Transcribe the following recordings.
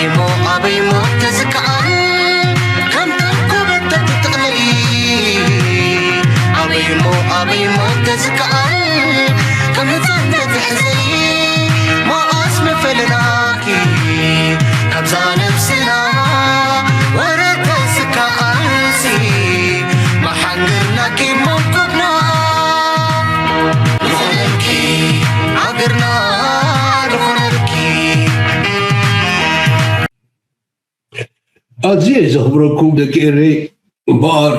እሞ ኣበይ ሞ ተዝከኣል ከም ተኮበተ ትጥቕለሊ ኣበይ ሞ ኣበይ ሞ ተዝከኣል ከም ህፃን ተትሕዘሊ መኣስ መፈለላኪ ካብዛ ነብስና ወረ ተዝከኣልሲ መሓንገርናኪ መንኮብና ዝኾነልኪ ሃገርና ዝኾነልኪ ኣዝየ ዘኽብረኩም ደቂ ኤረይ እምበኣር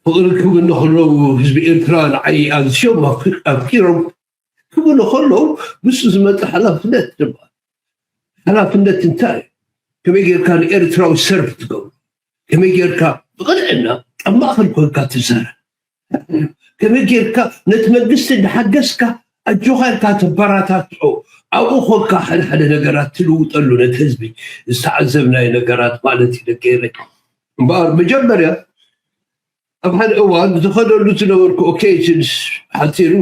ፍቕርኩም እንከለዉ ህዝቢ ኤርትራ ንዓይ ኣዝዮም ኣፍኪሮም ክብሉ ከለዉ ምስኡ ዝመፀ ሓላፍነት ድማ ሓላፍነት እንታይ እዩ? ከመይ ጌርካ ንኤርትራዊ ሰርፍ ትገብሩ? ከመይ ጌርካ ብቕንዕና ኣብ ማእኸል ኮንካ ትዛረብ? ከመይ ጌርካ ነቲ መንግስቲ እንዳሓገዝካ ኣጆኻ ኢልካ ተበራታትዖ ኣብኡ ኮንካ ሓደ ሓደ ነገራት ትልውጠሉ ነቲ ህዝቢ ዝተዓዘብናዮ ነገራት ማለት እዩ ደቂ ኤረይ እምበኣር መጀመርያ ኣብ ሓደ እዋን ዝኸደሉ ዝነበርኩ ኦኬሽንስ ሓፂሩ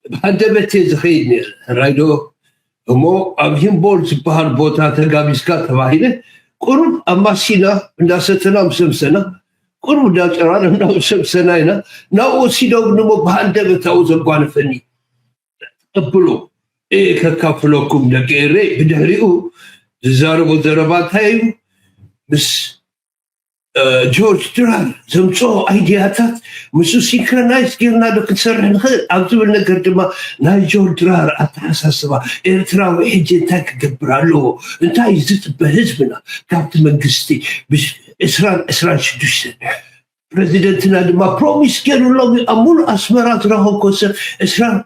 ብሃንደበት እየ ዝኸይድ ነይረ ሕራይ ዶ እሞ ኣብ ሂምቦል ዝበሃል ቦታ ተጋቢዝካ ተባሂለ ቁሩብ ኣብ ማሲና እንዳሰተና ምሰምሰና ቁሩብ እንዳጨራረምና ምሰምሰና ኢና ናብኡ ወሲዶምኒ እሞ ብሃንደበት ኣብኡ ዘጓነፈኒ ተቀብሎ እየ ከካፍለኩም ደቂ ኤረይ ብድሕሪኡ ዝዛረቦ ዘረባ እንታይ እዩ ምስ ጆርጅ ድራር ዘምፅኦ ኣይድያታት ምስኡ ሲንክሮናይዝ ጌርና ዶ ክንሰርሕ ንኽእል ኣብ ዝብል ነገር ድማ ናይ ጆርጅ ድራር ኣተሓሳስባ ኤርትራዊ ሕጂ እንታይ ክገብር ኣለዎ እንታይ ዝፅበ ህዝብና ካብቲ መንግስቲ ዕስራን ዕስራን ሽዱሽተን ፕረዚደንትና ድማ ፕሮሚስ ገይሩሎም ኣብ ሙሉእ ኣስመራ ዝረኸብኮ ሰብ ዕስራን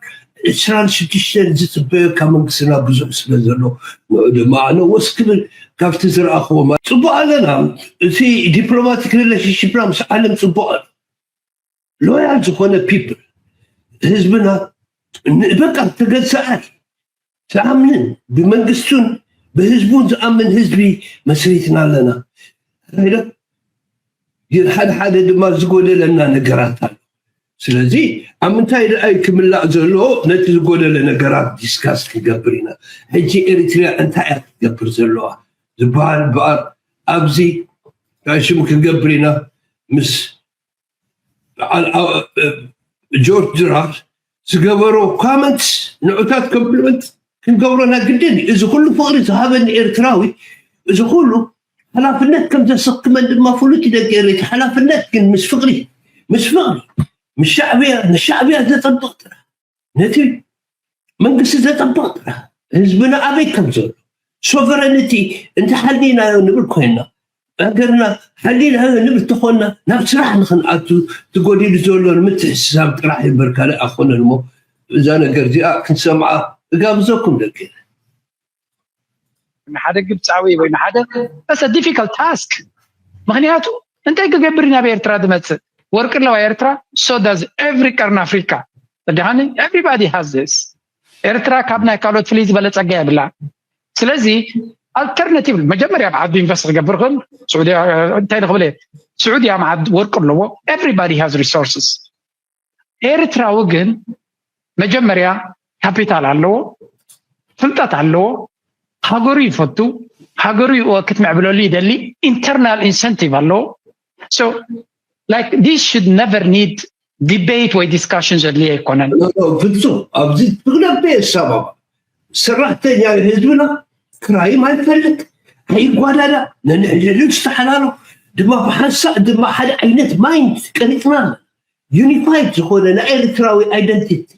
ዕስራን ሽዱሽተን ዝፅበዮ ካብ መንግስትና ብዙሕ ስለ ዘሎ ንዑ ድማ ኣነ ወስ ክብል ካብቲ ዝረኣኽዎ ማ- ፅቡቅ ኣለና እቲ ዲፕሎማቲክ ሪሌሽንሽፕና ምስ ዓለም ፅቡቅ ኣሎ ሎያል ዝኾነ ፒፕል ህዝብና ን- በቃ ተገዛኣል ዝኣምንን ብመንግስቱን ብህዝቡን ዝኣምን ህዝቢ መስሪትና ኣለና ዶ ግን ሓደ ሓደ ድማ ዝጎደለና ነገራት ኣሎ ስለዚ ኣብ ምንታይ ደኣ ክምላእ ዘለዎ ነቲ ዝጎደለ ነገራት ዲስካስ ክንገብር ኢና ሕጂ ኤሪትሪያ እንታይ እያ ክትገብር ዘለዋ ዝበሃል በኣር ኣብዚ ሽሙ ክንገብር ኢና ምስ ጆርጅ ድራር ዝገበሮ ኮመንትስ ንዑታት ኮምፕሊመንት ክንገብሮ ናይ ግድን እዩ እዚ ኩሉ ፍቕሪ ዝሃበኒ ኤርትራዊ እዚ ኩሉ ሓላፍነት ከም ዘሰክመን ድማ ፍሉጥ እዩ ደቂ ኤረይ እቲ ሓላፍነት ግን ምስ ፍቕሪ ምስ ፍቕሪ ምስ ሻዕብያ ንሻዕብያ ዘጸብቕ ጥራሕ ነቲ መንግስቲ ዘጸብቕ ጥራሕ ህዝብና ኣበይ ከም ዘሎ ሶቨረኒቲ እንተሓሊናዮ ንብል ኮይንና ሃገርና ሓሊናዮ ንብል ተኾንና ናብ ስራሕ ንኽንኣቱ ትጎዲሉ ዘሎ ንምትሕስሳብ ጥራሕ እምበር ካልእ ኣኾነን እሞ እዛ ነገር እዚኣ ክንሰምዓ እጋብዘኩም ደቂ ንሓደ ግብፃዊ ወይ ንሓደ that's a difficult task ምክንያቱ እንታይ ክገብር ናብ ኤርትራ ዝመፅእ ወርቂ ኣለዋ ኤርትራ so does every ቀርኒ ኣፍሪካ ደሓኒ everybody has this ኤርትራ ካብ ናይ ካልኦት ፍልይ ዝበለ ፀጋ የብላ ስለዚ alternative መጀመርያ ኣብ ዓዱ ኢንቨስት ክገብር ክእል ስዑድያ እንታይ ንክብል እየ ስዑድያ መዓድ ወርቂ ኣለዎ everybody has resources ኤርትራዊ ግን መጀመርያ ካፒታል ኣለዎ ፍልጠት ኣለዎ ሃገሩ ይፈቱ ሃገሩ ክትምዕብለሉ ይደሊ internal incentive ኣለዎ so like this should never need debate ወይ discussion ዘድልዮ ኣይኮነን ፍጹም ኣብዚ ብግለበ የሳባባ ሰራሕተኛ ህዝብና ክራይም ኣይፈልጥ ኣይጓዳዳ ነንሕድሕዱ ዝተሓላሎ ድማ ብሓንሳእ ድማ ሓደ ዓይነት ማይንድ ቀሪፅና ዩኒፋይድ ዝኾነ ናይ ኤርትራዊ ኣይደንቲቲ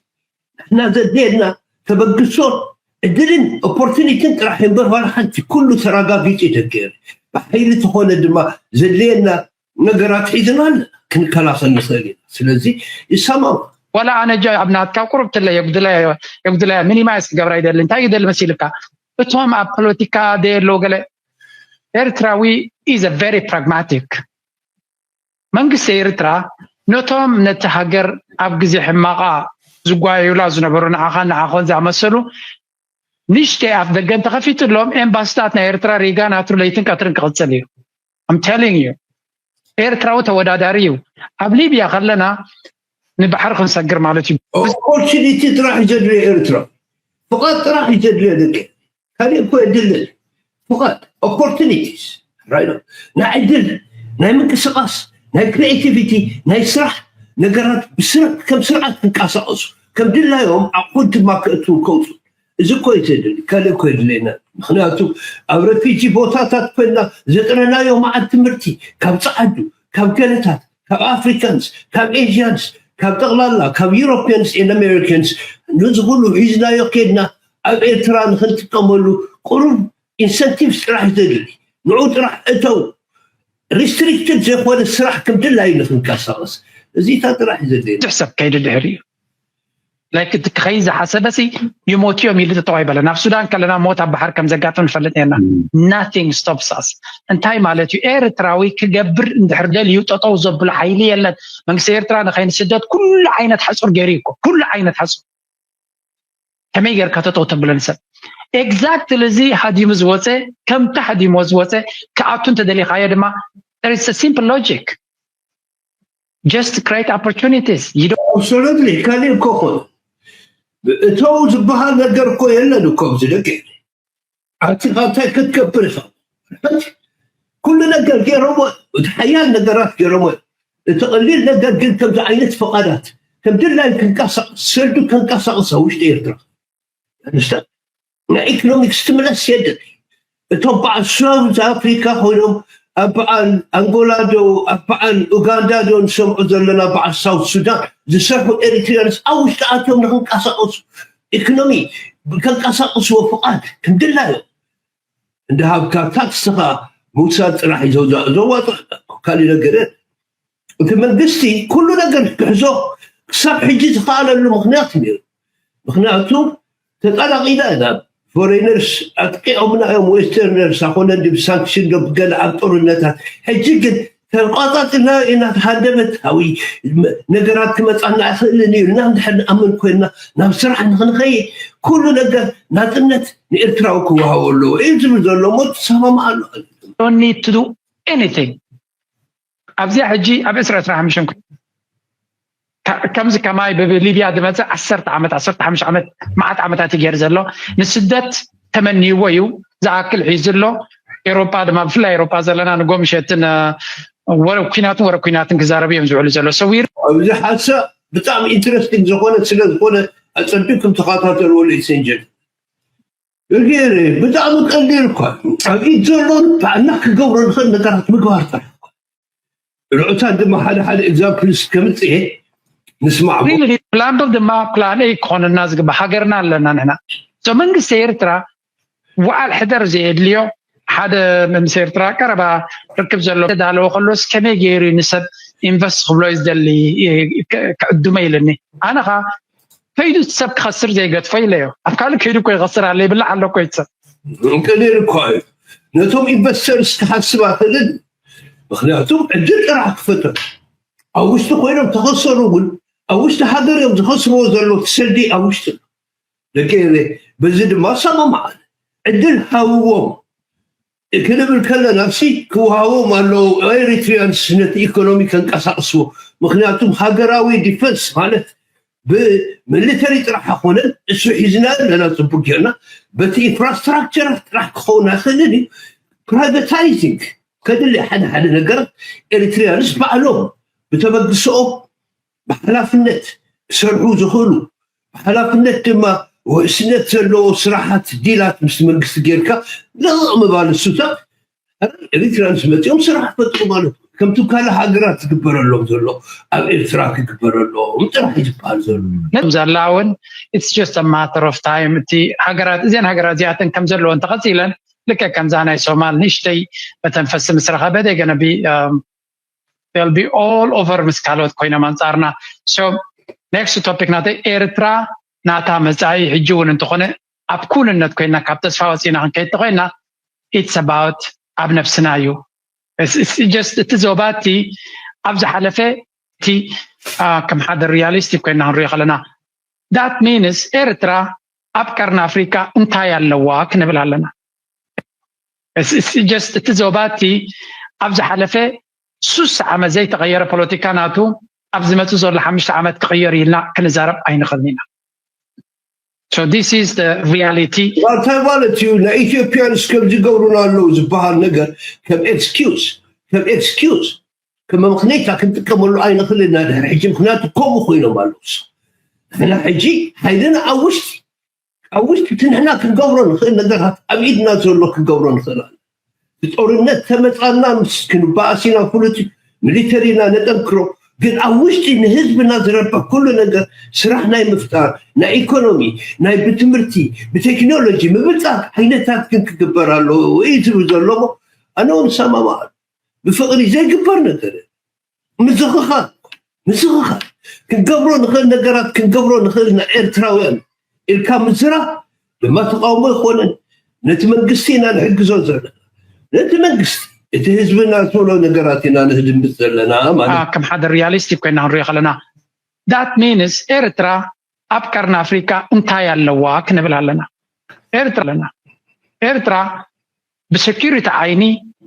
ንሕና ዘድልየና ተበግሶን ዕድልን ኦፖርቱኒቲን ጥራሕ እምበር ዋላ ሓንቲ ኩሉ ተረጋጊፁ እዩ ደገ ብሓይሊ ዝኾነ ድማ ዘድልየና ነገራት ሒዝና ኣለና ክንከላኸል ንኽእል ኢና ስለዚ ይሰማማ ዋላ ኣነ ጃ ኣብ ናትካ ቁሩብ ትለ የጉድለያ የጉድለያ ሚኒማይዝ ክገብራ ይደሊ እንታይ ይደሊ መሲልካ እቶም ኣብ ፖለቲካ ደየለዉ ገለ ኤርትራዊ is a very pragmatic መንግስቲ ኤርትራ ነቶም ነቲ ሃገር ኣብ ግዜ ሕማቓ ዝጓየዩላ ዝነበሩ ንዓኻን ንዓኾን ዝኣመሰሉ ንሽተይ ኣፍ ደገ እንተኸፊትሎም ኤምባስታት ናይ ኤርትራ ሪጋ ናቱ ለይትን ቀትርን ክቕጽል እዩ I'm telling you ኤርትራዊ ተወዳዳሪ እዩ ኣብ ሊብያ ከለና ንባሕሪ ክንሰግር ማለት እዩ ኦፖርቹኒቲ ጥራሕ እዩ ዘድልዮ ኤርትራ ፍቓድ ጥራሕ እዩ ዘድልዮ ደቂ ካልእ እኮ የድልን ፍቓድ፣ ኦፖርቱኒቲስ፣ ናይ ዕድል፣ ናይ ምንቅስቃስ፣ ናይ ክሪኤቲቪቲ፣ ናይ ስራሕ ነገራት ብስርዓት፣ ከም ስርዓት ክንቀሳቀሱ፣ ከም ድላዮም ኣቑሑት ድማ ክእትው ከውፁ። እዚ እኮ እዩ ዘድሊ፣ ካልእ እኮ የድልየና። ምክንያቱ ኣብ ረፊጂ ቦታታት ኮይና ዘጥረናዮ መዓት ትምህርቲ ካብ ጸዓዱ፣ ካብ ገለታት፣ ካብ ኣፍሪካንስ፣ ካብ ኤዥያንስ፣ ካብ ጠቕላላ ካብ ዩሮፒያንስ ኤንድ ኣሜሪካንስ፣ ነዚ ኩሉ ሒዝናዮ ከድና ኣብ ኤርትራ ንክንጥቀመሉ ቁሩብ ኢንሰንቲቭስ ጥራሕ እዩ ዘድሊ። ንዑ ጥራሕ እተው፣ ሪስትሪክትድ ዘይኮነ ስራሕ ከም ድላዩ ንክንቀሳቀስ፣ እዚታ ጥራሕ እዩ ዘድሊ። ብዙሕ ሰብ ከይዱ ድሕሪ እዩ ላይክ እቲ ክኸይድ ዝሓሰበ ሲ ይሞት እዮም ኢሉ ጠጠው ኣይበለ። ናብ ሱዳን ከለና ሞት ኣብ ባሕር ከም ዘጋጥም ንፈልጥ ነርና። Nothing stops us። እንታይ ማለት እዩ? ኤርትራዊ ክገብር እንድሕር ደልዩ ጠጠው ዘብሎ ሓይሊ የለን። መንግስቲ ኤርትራ ንኸይንስደድ ኩሉ ዓይነት ሓፁር ገይሩ እዩ እኮ፣ ኩሉ ዓይነት ሓፁር። ከመይ ጌርካ ጠጠው ተብሎ ንሰብ? ኤግዛክትሊ እዚ ሃዲሙ ዝወፀ፣ ከምቲ ሃዲሞ ዝወፀ ክኣቱ እንተደሊኻዮ ድማ፣ there is a simple logic. Just create opportunities. You don't ኣብሶሉትሊ ካልእ እኮ ኮነ እተው ዝበሃል ነገር እኮ የለን እኮ ኣብዚ ደቂ ኣቲኻ እንታይ ክትገብር ኢኻ? ኩሉ ነገር ገይሮሞ፣ እቲ ሓያል ነገራት ገይሮሞ፣ እቲ ቀሊል ነገር ግን ከምዚ ዓይነት ፍቓዳት ከም ድላይ ክንቀሳቀስ፣ ሰልዱ ከንቀሳቀስ ኣብ ውሽጢ ኤርትራ ኣንስታ ናይ ኢኮኖሚክ ስቲሙለስ የድል። እቶም በዓል ሳውዝ ኣፍሪካ ኮይኖም ኣብ በዓል ኣንጎላ ዶ ኣብ በዓል ኡጋንዳ ዶ ንሰምዑ ዘለና በዓል ሳውት ሱዳን ዝሰርሑ ኤሪትሪያንስ ኣብ ውሽጢ ኣትዮም ንክንቀሳቀሱ ኢኮኖሚ ከንቀሳቀስዎ ፍቓድ ክንድላዮ እንዳሃብካ ታክስኻ ምውሳድ ጥራሕ እዩ ዘዋፅእ። ካልእ ነገር እቲ መንግስቲ ኩሉ ነገር ክሕዞ ክሳብ ሕጂ ዝኸኣለሉ ምክንያት ነይሩ። ምክንያቱ ተጠላቂና ኢና። ፎሬነርስ ኣጥቂዖምና እዮም፣ ዌስተርነርስ ኣኮነ ድ ሳንክሽን ዶ ብገለ ኣብ ጦርነታት። ሕጂ ግን ተቋፃፅና ኢና። ሃንደበታዊ ነገራት ክመፃና ኣይኽእልን እዩ እና እንድሕር ንኣምን ኮይና ናብ ስራሕ ንክንኸይድ ኩሉ ነገር ናፅነት ንኤርትራዊ ክወሃቦ ኣለዎ እዩ ዝብል ዘሎ ሞ ትሰማማ ኣሎ። Don't need to do anything። ኣብዚኣ ሕጂ ኣብ ዕስራ ዕስራ ሓሙሽተ ከምዚ ከማይ ብሊብያ ዝመፀ ዓሰርተ ዓመት ዓሰርተ ሓሙሽተ ዓመት መዓት ዓመታት ይገይር ዘሎ ንስደት ተመንይዎ እዩ ዝኣክል ሒዙ ኣሎ። ኤሮፓ ድማ ብፍላይ ኤሮፓ ዘለና ንጎምሸትን ወረ ኩናትን ወረ ኩናትን ክዛረቡ እዮም ዝውዕሉ ዘሎ ሰዊር ኣብዚ ሓሳብ ብጣዕሚ ኢንትረስቲንግ ዝኾነ ስለ ዝኾነ ኣፀቢኩም ተኸታተልዎ ሌሰንጀር እግር ብጣዕሚ ቀሊል እኳ ኣብ ኢድ ዘሎ ባዕልና ክገብሮ ንኽእል ነገራት ምግባር ጥራሕ ርዑታት ድማ ሓደ ሓደ ኤግዛምፕልስ ከምፅእ ንስማዕ ፕላን ቢ ድማ ፕላን ኤ ክኾነና ዝግባ ሃገርና ኣለና ንሕና ሶ መንግስቲ ኤርትራ ውዓል ሕደር ዘየድልዮ ሓደ ምስ ኤርትራ ቀረባ ርክብ ዘሎ ተዳለወ ከሎስ ከመይ ገይሩ ንሰብ ኢንቨስት ክብሎ እዩ ዝደሊ ክዕድሞ ኢልኒ ኣነኻ ከይዱ ሰብ ክኸስር ዘይገድፎ ኢለዮ ኣብ ካልእ ከይዱ እኮ ይኸስር ኣለ ይብላዕ ኣሎ እኮ ይሰብ ቀሊል እኳ እዩ ነቶም ኢንቨስተርስ ክሓስብ ኣኽእልን ምክንያቱም ዕድል ጥራሕ ክፈተሉ ኣብ ውሽጢ ኮይኖም ተኸሰሩ እውን ኣብ ውሽጢ ሃገር እዮም ዝኸስርዎ ዘሎ ትሰዲ ኣብ ውሽጢ ደቂ በዚ ድማ ሰማማዓል ዕድል ሃብዎም ክንብል ከለና ሲ ክወሃቦም ኣለዎ ኤሪትሪያንስ ነቲ ኢኮኖሚ ከንቀሳቅስዎ ምክንያቱም ሃገራዊ ዲፈንስ ማለት ብሚሊተሪ ጥራሕ ኣይኮነን እሱ ሒዝና ኣለና ፅቡቅ ጌርና በቲ ኢንፍራስትራክቸር ጥራሕ ክኸውን ኣይኽእልን እዩ ፕራይቨታይዚንግ ከድሊ ሓደ ሓደ ነገራት ኤሪትሪያንስ ባዕሎም ብተበግስኦም ብሓላፍነት ክሰርሑ ዝኽእሉ ብሓላፍነት ድማ ውሕስነት ዘለዎ ስራሓት ዲላት ምስ መንግስቲ ጌርካ ለቕ ምባል እሱታት ኤሪትራንስ መፂኦም ስራሕ ፈጥሩ ማለት ከምቲ ካልእ ሃገራት ዝግበረሎም ዘሎ ኣብ ኤርትራ ክግበረሎም ጥራሕ ዝበሃል ዘሎ ነም ዘላ እውን it's just a matter of time እቲ ሃገራት እዚን ሃገራት እዚኣተን ከም ዘለዎን ተቐፂለን ልክዕ ከምዛ ናይ ሶማል ንእሽተይ መተንፈሲ ምስ ረኸበ they gonna be um, they'll be all over ምስ ካልኦት ኮይኖም ኣንፃርና so next topic ናተይ ኤርትራ ናታ መፃኢ ሕጂ እውን እንተኾነ ኣብ ኩንነት ኮይና ካብ ተስፋ ወፂና ክንከይድ ተኮይና it's about ኣብ ነብስና እዩ just እቲ ዞባ እቲ ኣብ ዝሓለፈ እቲ ከም ሓደ ሪያሊስቲክ ኮይና ክንሪኦ ከለና that means ኤርትራ ኣብ ቀርኒ ኣፍሪካ እንታይ ኣለዋ ክንብል ኣለና just እቲ ዞባ እቲ ኣብ ዝሓለፈ ሱስ ዓመት ዘይተቀየረ ፖለቲካ ናቱ ኣብ ዝመፅእ ዘሎ ሓሙሽተ ዓመት ክቅየር ኢልና ክንዛረብ ኣይንኽእልን ኢና So this is the reality. እንታይ ማለት እዩ? ናይ ኢትዮጵያንስ ከምዚ ገብሩና ኣለዉ ዝበሃል ነገር ከም ኤክስኪውስ ከም ኤክስኪውስ ከም መምክነይታ ክንጥቀመሉ ኣይንኽእልን ኢና ድሕሪ ሕጂ። ምክንያቱ ከምኡ ኮይኖም ኣለዉ። ንሕና ሕጂ ሓይልና ኣብ ውሽጢ ኣብ ውሽጢ እቲ ንሕና ክንገብሮ ንኽእል ነገራት ኣብ ኢድና ዘሎ ክንገብሮ ንኽእል ኣለ። ብጦርነት ተመፃና ምስ ክንበኣስ ኢና፣ ፍሉጥ ሚሊተሪና ነጠንክሮ፣ ግን ኣብ ውሽጢ ንህዝብና ዝረብሕ ኩሉ ነገር ስራሕ ናይ ምፍጣር፣ ናይ ኢኮኖሚ፣ ናይ ብትምህርቲ፣ ብቴክኖሎጂ ምብልፃት ዓይነታት ግን ክግበር ኣለዎ እዩ ዝብል ዘሎ። ኣነ እውን ሰማማዕ። ብፍቕሪ ዘይግበር ነገር ምዝኽኻር ምዝኽኻር ክንገብሮ ንኽእል ነገራት ክንገብሮ ንኽእል ና ኤርትራውያን ኢልካ ምዝራብ ድማ ተቃውሞ ይኮነን። ነቲ መንግስቲ ኢና ንሕግዞ ዘለና። ነቲ መንግስቲ እቲ ህዝብና ዝብሎ ነገራት ኢና ንህድምፅ ዘለና ማለት ከም ሓደ ሪያሊስቲክ ኮይና ክንሪኦ ከለና that means ኤርትራ ኣብ ቀርኒ ኣፍሪካ እንታይ ኣለዋ ክንብል ኣለና። ኤርትራ ኣለና። ኤርትራ ብሰኪሪቲ ዓይኒ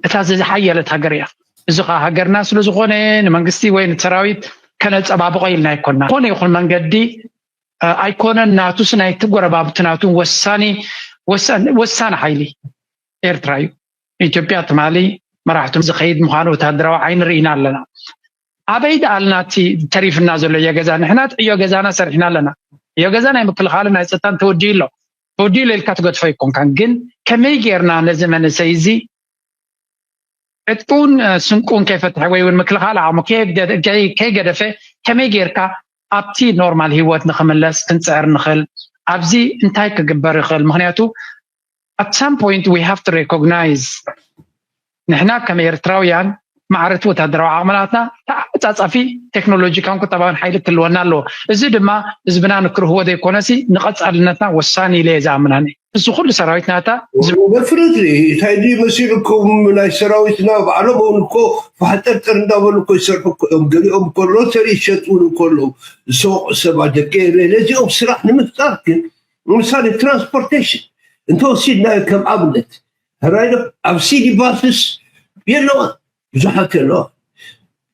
እታ ዝሓየለት ሃገር እያ። እዚ ከዓ ሃገርና ስለዝኾነ ንመንግስቲ ወይ ንሰራዊት ከነፀባብቆ ኢልና ኣይኮና። ዝኾነ ይኹን መንገዲ ኣይኮነን ናቱስ ናይቲ ጎረባብቲ ናቱ ወሳኒ ወሳኒ ሓይሊ ኤርትራ እዩ። ኢትዮጵያ ትማሊ መራሕቱ ዝኸይድ ምዃኑ ወታደራዊ ዓይኒ ርኢና ኣለና። ኣበይ ደኣልና እቲ ተሪፍና ዘሎ እዮ ገዛ? ንሕና ጥዮ ገዛና ሰሪሕና ኣለና። እዮ ገዛ ናይ ምክልኻልን ናይ ፀጥታን ተወዲኡ ኣሎ። ተወዲኡ ኣሎ ኢልካ ትገድፎ ኣይኮንካን። ግን ከመይ ጌርና ነዚ መንእሰይ እዚ ዕጥቁን ስንቁን ከይፈትሐ ወይ እውን ምክልኻል ዓቕሙ ከይገደፈ ከመይ ጌርካ ኣብቲ ኖርማል ህይወት ንክምለስ ክንፅዕር ንኽእል? ኣብዚ እንታይ ክግበር ይኽእል? ምክንያቱ at some point we have to recognize ንሕና ከም ኤርትራውያን ማዕረቲ ወታደራዊ ዓቕምናትና ተዓፃፃፊ ቴክኖሎጂካን ቁጠባውን ሓይሊ ክህልወና ኣለዎ። እዚ ድማ ህዝብና ንክርህቦ ዘይኮነሲ ንቐፃልነትና ወሳኒ ኢለ እየ ዝኣምናኒ። እዚ ኩሉ ሰራዊት ናታ መፍርድ እንታይ ድዩ መሲልኩም? ናይ ሰራዊትና ባዕሎም እውን እኮ ፋሕጠርጠር እንዳበሉ እኮ ይሰርሑ እኮ እዮም። ገሊኦም እኮ ሎተሪ ይሸጡ እውን እኮ ኣለዉ። ዝሰወቑ ሰባት ደቂ ኤረ ነዚኦም ስራሕ ንምፍጣር ግን ንምሳሌ ትራንስፖርቴሽን እንተወሲድናዮ ከም ኣብነት ራይዶ ኣብ ሲዲ ባስስ የለዋ ብዙሓት የለዋ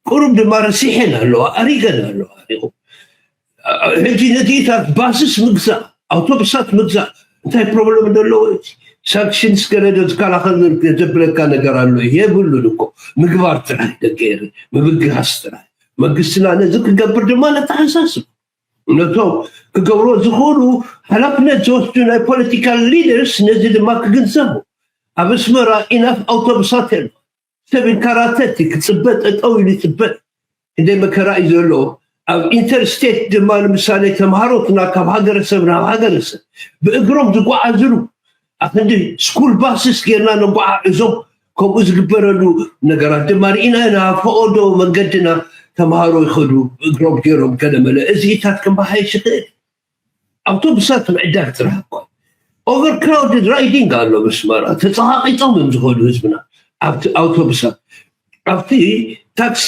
ቁሩብ ድማ ረሲሐን ኣለዋ ኣሪገን ኣለዋ። ሕጂ ነዚታት ባስስ ምግዛእ ኣውቶቡሳት ምግዛእ እንታይ ፕሮብለም ዘለዎ ሳንክሽንስ ገለ ዶ ዝከላኸል ዘብለካ ነገር ኣሎ የብሉን እኮ ምግባር ጥራይ ደቂ ምብግሃስ ጥራይ መንግስትና ነዚ ክገብር ድማ ነተሓሳስብ ነቶም ክገብሮ ዝኽእሉ ሓላፍነት ዝወስዱ ናይ ፖለቲካል ሊደርስ ነዚ ድማ ክግንዘቡ ኣብ ኣስመራ ኢናፍ ኣውቶቡሳት የለ ሰብ ይንከራተት ክፅበ ጠጠው ኢሉ ይፅበ እንደ መከራ እዩ ዘሎ ኣብ ኢንተርስቴት ድማ ንምሳሌ ተምሃሮትና ካብ ሃገረሰብ ናብ ሃገረሰብ ብእግሮም ዝጓዓዝሉ ኣክንዲ ስኩል ባስስ ጌርና ነጓዓዕዞም ከምኡ ዝግበረሉ ነገራት ድማ ርኢና ኢና ፈቐዶ መንገድና ተምሃሮ ይኸዱ ብእግሮም ገይሮም ገለመለ እዚኢታት ክመሓየሽ ይኽእል ኣውቶቡሳት ምዕዳግ ጥራሕ እኳ ኦቨርክራውድድ ራይዲንግ ኣሎ መስመራ ተፀቃቂጦም እዮም ዝኸዱ ህዝብና ኣብቲ ኣውቶቡሳት ኣብቲ ታክሲ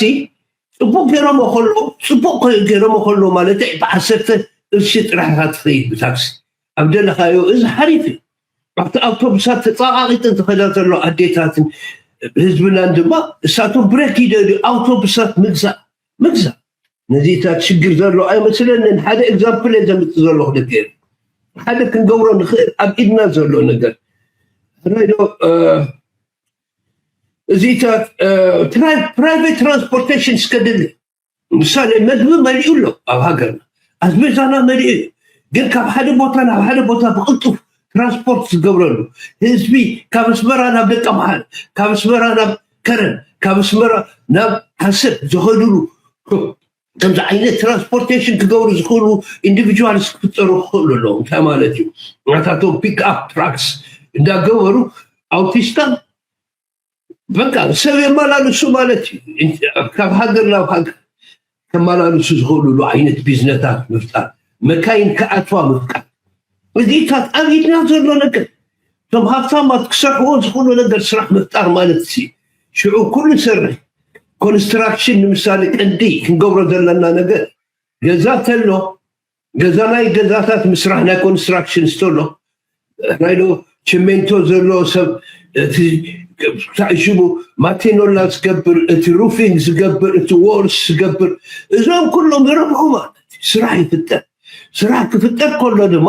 ፅቡቅ ገይሮሞ ከሎ ፅቡቅ ገይሮሞ ከሎ ማለት ብዓሰርተ ቅርሺ ጥራሕ ኢካ ትኸይድ ብታክሲ ኣብ ደለካዮ እዚ ሓሪፍ እዩ ኣብቲ ኣውቶቡሳት ተፀቃቂጠን ዝኸዳ ዘሎ ኣዴታትን ህዝብናን ድማ እሳቶም ብሬክ ይደልዩ ኣውቶቡሳት ምግዛእ ምግዛእ ነዚታት ሽግር ዘሎ ኣይመስለንን ሓደ ኤግዛምፕል እየ ዘምፅእ ዘለኹ ደቂ ሓደ ክንገብሮ ንኽእል ኣብ ኢድና ዘሎ ነገር ራይዶ እዚታት ፕራይቬት ትራንስፖርቴሽን እስከድሊ ምሳሌ መግቢ መሊኡ ኣሎ ኣብ ሃገርና ኣስቤዛና መሊኡ እዩ ግን ካብ ሓደ ቦታ ናብ ሓደ ቦታ ብቅልጡፍ ትራንስፖርት ዝገብረሉ ህዝቢ ካብ ኣስመራ ናብ ደቀምሓል ካብ ኣስመራ ናብ ከረን ካብ ኣስመራ ናብ ሓሰብ ዝኸድሉ ከምዚ ዓይነት ትራንስፖርቴሽን ክገብሩ ዝኽእሉ ኢንዲቪጁዋልስ ክፍጠሩ ክኽእሉ ኣለዉ እንታይ ማለት እዩ ናታቶም ፒክ ኣፕ ትራክስ እንዳገበሩ ኣውቲስታን በቃ ሰብ የመላልሱ ማለት እዩ ካብ ሃገር ናብ ሃገር ከመላልሱ ዝኽእሉሉ ዓይነት ቢዝነታት ምፍጣር መካይን ክኣትዋ ምፍቃድ እዚታት ኣብ ኢድና ዘሎ ነገር እቶም ሃብታማት ክሰርሕዎ ዝኽእሉ ነገር ስራሕ ምፍጣር ማለት ሲ ሽዑ ኩሉ ሰርሕ ኮንስትራክሽን ንምሳሌ ቀንዲ ክንገብሮ ዘለና ነገር ገዛ ተሎ ገዛ ናይ ገዛታት ምስራሕ ናይ ኮንስትራክሽን ዝተሎ ናይ ዶ ችሜንቶ ዘሎ ሰብ እቲ ሽሙ ማቴኖላ ዝገብር እቲ ሩፊንግ ዝገብር እቲ ዎርስ ዝገብር እዞም ኩሎም ይረብሑ ማለት ስራሕ ይፍጠር ስራሕ ክፍጠር ከሎ ድማ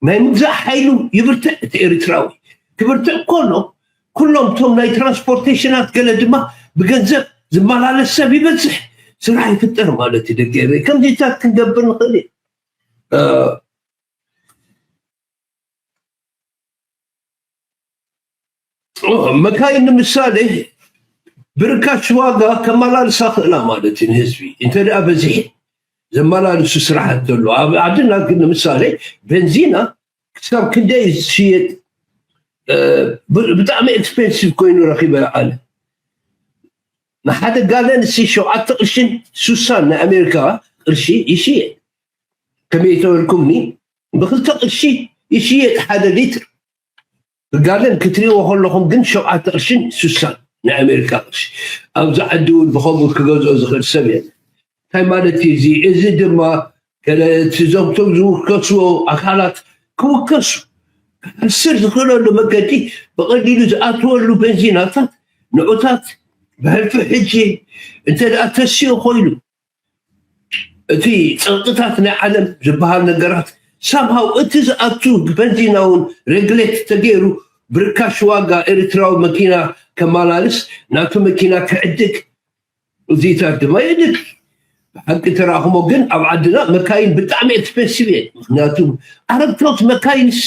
ናይ ምግዛእ ሓይሉ ይብርትዕ። እቲ ኤርትራዊ ክብርትዕ ከሎ፣ ኩሎም እቶም ናይ ትራንስፖርቴሽናት፣ ገለ ድማ ብገንዘብ ዝመላለስ ሰብ ይበዝሕ፣ ስራሕ ይፍጠር ማለት እዩ። ደቂ ኤረይ፣ ከምዚታት ክንገብር ንኽእል ኢና። መካይን ንምሳሌ ብርካሽ ዋጋ ከመላልሳ ክእላ ማለት እዩ ንህዝቢ። እንተ ደኣ በዚሕ ዘመላልሱ ስራሕቲ ዘሎ ኣብ ዓድና ግን ንምሳሌ ቤንዚና ክሳብ ክንደይ ዝሽየጥ ብጣዕሚ ኤክስፔንሲቭ ኮይኑ ረኪበ። ኣነ ንሓደ ጋለን ሲ ሸውዓተ ቅርሽን ሱሳን ናይ ኣሜሪካ ቅርሺ ይሽየጥ። ከመይ ተበልኩምኒ? ብክልተ ቅርሺ ይሽየጥ ሓደ ሊትር። ብጋለን ክትሪእዎ ከለኹም ግን ሸውዓተ ቅርሽን ሱሳን ናይ ኣሜሪካ ቅርሺ። ኣብዚ ዓዲ እውን ብኸምኡ ክገዝኦ ዝኽእል ሰብ የለ። እንታይ ማለት እዩ እዚ? እዚ ድማ ገለ እቲ ዘምቶም ዝውከስዎ ኣካላት ክውከሱ፣ ክሕስር ዝኽእለሉ መገዲ፣ ብቐሊሉ ዝኣትወሉ ቤንዚናታት ንዑታት ብሕልፊ ሕጂ እንተ ደኣ ተስዮ ኮይኑ እቲ ጸቕጥታት ናይ ዓለም ዝበሃል ነገራት ሳምሃው እቲ ዝኣቱ በንዚናውን ሬግሌት ተገይሩ ብርካሽ ዋጋ ኤርትራዊ መኪና ከመላልስ ናቱ መኪና ክዕድግ እዚታት ድማ የድል። ብሓቂ ተራእኹሞ ግን ኣብ ዓድና መካይን ብጣዕሚ ኤክስፔንሲቭ እየን። ምክንያቱ ኣረግቶት መካይንስ